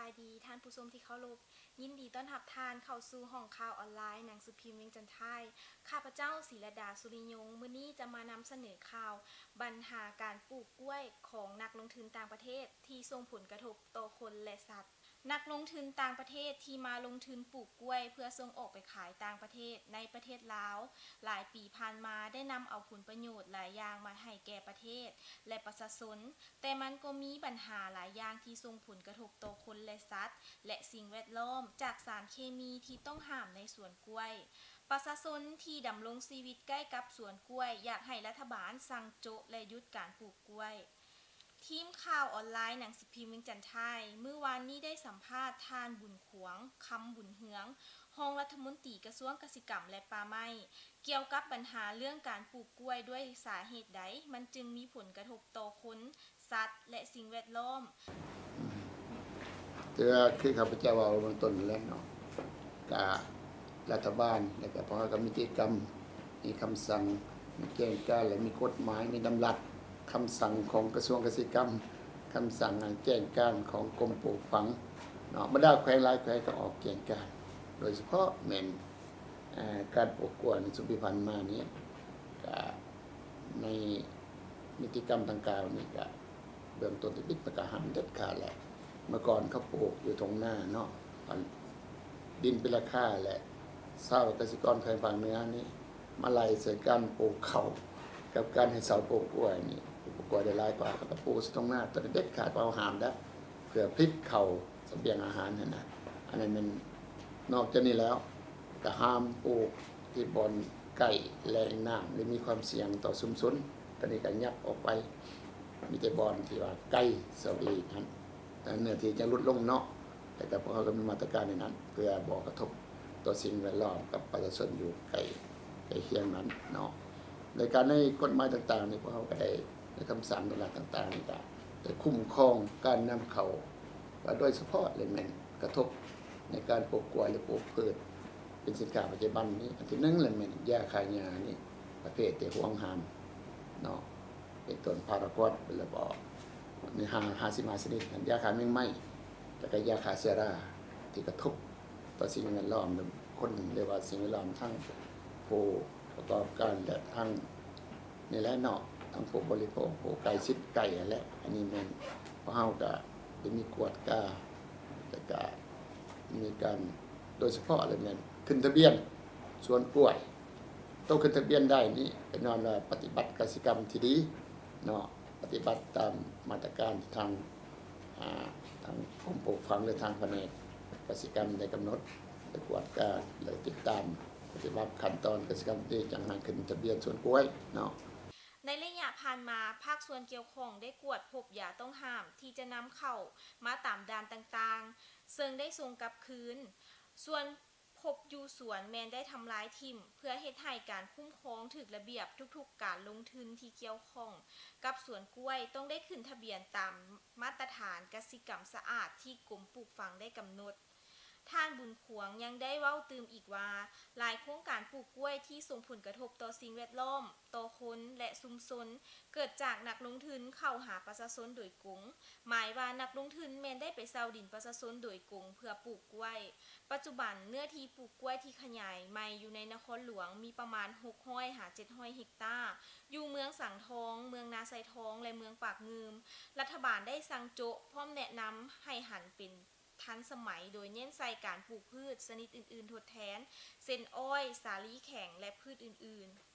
ສະບາຍດີທ່ານຜູ້ຊົມທີ່ເຄົາລົບ, ຍິນດີຕ້ອນຮັບທ່ານເຂົ້າສູ່ຫ້ອງຂ່າວອອນລາຍໜັງສືພິມວຽງຈັນທາຍ. ຂ້າພະເຈົ້າ ສີລະດາ ສຸລິຍົງ, ມື້ນີ້ຈະມານຳສະເໜີຂ່າວບັນຫາການປູກກ້ວຍຂອງນັກລົງທຶນຕ່າງປະເທດທີ່ສົ່ງຜົນກະທົບຕໍ່ຄົນ ແລະ ສັດ. ນັກລົງທຶນຕ່າງປະເທດທີ່ມາລົງທຶນປູກກ້ວຍເພື່ອສົ່ງອອກໄປຂາຍຕ່າງປະເທດ ໃນປະເທດລາວ ຫຼາຍປີຜ່ານມາໄດ້ນຳເອົາຜົນປະໂຫຍດຫຼາຍຢ່າງມາໃຫ້ແກ່ປະເທດ ແລະ ປະຊາຊົນ, ແຕ່ມັນກໍມີບັນຫາຫຼາຍຢ່າງທີ່ສົ່ງຜົນກະທົບຕໍ່ຄົນ ແລະ ສັດ ແລະ ສິ່ງແວດລ້ອມ ຈາກສານເຄມີທີ່ຕ້ອງຫ້າມໃນສວນກ້ວຍ. ປະຊາຊົນທີ່ດຳລົງຊີວິດໃກ້ກັບສວນກ້ວຍ ຢາກໃຫ້ລັດຖະບານສັ່ງໂຈະ ແລະ ຢຸດການປູກກ້ວຍ. ທີມຂ່າວອອນລາຍໜັງສືພິມວຽງຈັນທາຍ ມື້ວານນີ້ໄດ້ສຳພາດທ່ານ ບຸນຂວາງ ຄຳບຸນເຮືອງ, ຮອງລັດຖະມົນຕີກະຊວງກະສິກຳ ແລະ ປ່າໄມ້ ກ່ຽວກັບບັນຫາເລື່ອງການປູກກ້ວຍ. ດ້ວຍສາເຫດໃດມັນຈຶ່ງມີຜົນກະທົບຕໍ່ຄົນ, ສັດ ແລະ ສິ່ງແວດລ້ອມ? ແຕ່ວ່າຄືຂ້າພະເຈົ້າເວົ້າເບື້ອງຕົ້ນແລ້ວເນາະ, ກະລັດຖະບານ ແລະ ກະພວກເຮົາກະມີກິດຈະກຳ, ມີຄຳສັ່ງ, ມີແຈ້ງການ ແລະ ມີກົດໝາຍ, ມີດຳລັດ, ຄຳສັ່ງຂອງກະຊວງກະສິກຳ, ຄຳສັ່ງແຈ້ງການຂອງກົມປູກຝັງເນາະ, ບັນດາແຂວງຫຼາຍແຂວງກະອອກແຈ້ງການ, ໂດຍສະເພາະແມ່ນ ເອີ່ ການປູກກ້ວຍໃນຊຸມປີຜ່ານມານີ້ ກະໃນນິຕິກຳດັ່ງກ່າວນີ້ ກະເບື້ອງຕົ້ນທີ່ຜິດ ມັນກະຫ້າມເດັດຂາດແຫຼະ. ເມື່ອກ່ອນເຂົາປູກຢູ່ທົ່ງນາເນາະ, ອັນ ດິນເປັນລາຄາ ແລະ ຊາວກະສິກອນແຂວງພາກເໜືອນີ້ ມາໄລ່ໃສ່ການປູກເຂົ້າກັບການໃຫ້ເຊົ່າປູກກ້ວຍນີ້, ປູກກ້ວຍໄດ້ຫຼາຍກວ່າ ເຂົາກະປູກໃສ່ທົ່ງນາ. ໂຕນີ້ເດັດຂາດ ເຮົາຫ້າມແລ້ວ ເພື່ອຜະລິດເຂົ້າສະບຽງອາຫານຫັ້ນນະ. ອັນນັ້ນແມ່ນ ນອກຈາກນີ້ແລ້ວ ກະຫ້າມປູກທີ່ບ່ອນໃກ້ແຫຼ່ງນ້ຳ ຫຼື ມີຄວາມສ່ຽງຕໍ່ຊຸມຊົນ, ຕອນນີ້ກະຫຍັບອອກໄປ, ມີແຕ່ບ່ອນທີ່ວ່າໄກສອກຫຼີກຫັ້ນ, ເນື້ອທີ່ຈະຫຼຸດລົງເນາະ. ແຕ່ກະພວກເຮົາກະມີມາດຕະການໃນນັ້ນ ເພື່ອບໍ່ກະທົບຕໍ່ສິ່ງແວດລ້ອມກັບປະຊາຊົນຢູ່ໃກ້ ໃກ້ຄຽງນັ້ນເນາະ. ໃນການໃນກົດໝາຍຕ່າງໆນີ້ ພວກເຮົາກະໄດ້ ໃນຄຳສັ່ງຕ່າງໆນີ້ກະໄດ້ຄຸ້ມຄອງການນຳເຂົ້າ ວ່າໂດຍສະເພາະແລ້ວແມ່ນກະທົບໃນການປູກກ້ວຍ ຫຼື ປູກພືດເປັນສິນຄ້າປັດຈຸບັນນີ້. ອັນທີໜຶ່ງແລ້ວແມ່ນຢາຂ້າຫຍ້ານີ້ ປະເພດທີ່ຫວງຫ້າມເນາະ, ເປັນຕົ້ນພາຣາຄວັດ ຫຼື ບໍ່ ມີຫ້າ ຫ້າສິບຫ້າຊະນິດ, ຢາຂ້າແມງໄມ້ ແລ້ວກະຢາຂ້າເຊື້ອລາທີ່ກະທົບຕໍ່ສິ່ງແວດລ້ອມ ຄົນ ຫຼືວ່າສິ່ງແວດລ້ອມ ທັງຜູ້ປະກອບການ ແລະ ທັງ ນີ້ແຫຼະເນາະ, ທັງຜູ້ບໍລິໂພກ ຜູ້ໃກ້ຊິດໃກ້ຫັ້ນແຫຼະ. ອັນນີ້ແມ່ນພວກເຮົາກະໄດ້ມີກວດກາ ແລ້ວກະມີການ ໂດຍສະເພາະແລ້ວແມ່ນຂຶ້ນທະບຽນສວນກ້ວຍ. ໂຕຂຶ້ນທະບຽນໄດ້ນີ້ກະຍ້ອນວ່າປະຕິບັດກະສິກຳທີ່ດີເນາະ, ປະຕິບັດຕາມມາດຕະການທີ່ທາງ ອາ ທາງກົມປູກຝັງ ຫຼື ທາງພະແນກກະສິກຳໄດ້ກຳນົດ ໄດ້ກວດກາ ແລະ ຕິດຕາມປະຕິບັດຂັ້ນຕອນກະສິກຳທີ່ຈະໃຫ້ຂຶ້ນທະບຽນສວນກ້ວຍເນາະ. ໃນໄລຍະຜ່ານມາ, ພາກສ່ວນກ່ຽວຂ້ອງໄດ້ກວດພົບຢາຕ້ອງຫ້າມທີ່ຈະນຳເຂົ້າມາຕາມດ່ານຕ່າງໆ, ເຊິ່ງໄດ້ສົ່ງກັບຄືນ. ສ່ວນພົບຢູ່ສວນແມ່ນໄດ້ທຳລາຍຖິ້ມ, ເພື່ອເຮັດໃຫ້ການຄຸ້ມຄອງຖືກລະບຽບ. ທຸກໆການລົງທຶນທີ່ກ່ຽວຂ້ອງກັບສວນກ້ວຍ ຕ້ອງໄດ້ຂຶ້ນທະບຽນຕາມມາດຕະຖານກະສິກຳສະອາດທີ່ກົມປູກຝັງໄດ້ກຳນົດ. ທ່ານ ບຸນຂວາງ ຍັງໄດ້ເວົ້າຕື່ມອີກວ່າ, ຫຼາຍໂຄງການປູກກ້ວຍທີ່ສົ່ງຜົນກະທົບຕໍ່ສິ່ງແວດລ້ອມ, ຕໍ່ຄົນ ແລະ ຊຸມຊົນ ເກີດຈາກນັກລົງທຶນເຂົ້າຫາປະຊາຊົນໂດຍກົງ, ໝາຍວ່ານັກລົງທຶນແມ່ນໄດ້ໄປເຊົ່າດິນປະຊາຊົນໂດຍກົງເພື່ອປູກກ້ວຍ. ປັດຈຸບັນເນື້ອທີ່ປູກກ້ວຍທີ່ຂະຫຍາຍໃໝ່ຢູ່ໃນນະຄອນຫຼວງມີປະມານຫົກຮ້ອຍຫາເຈັດຮ້ອຍເຮັກຕາ, ຢູ່ເມືອງສັງທອງ, ເມືອງນາຊາຍທອງ ແລະ ເມືອງປາກງື່ມ. ລັດຖະບານໄດ້ສັ່ງໂຈະ ພ້ອມແນະນຳໃຫ້ຫັນເປັນ ທັນສະໄໝ ໂດຍເນັ້ນໃສ່ການປູກພືດຊະນິດອື່ນໆທົດແທນ ເຊັ່ນ ອ້ອຍ, ສາລີແຂງ ແລະ ພືດອື່ນໆ.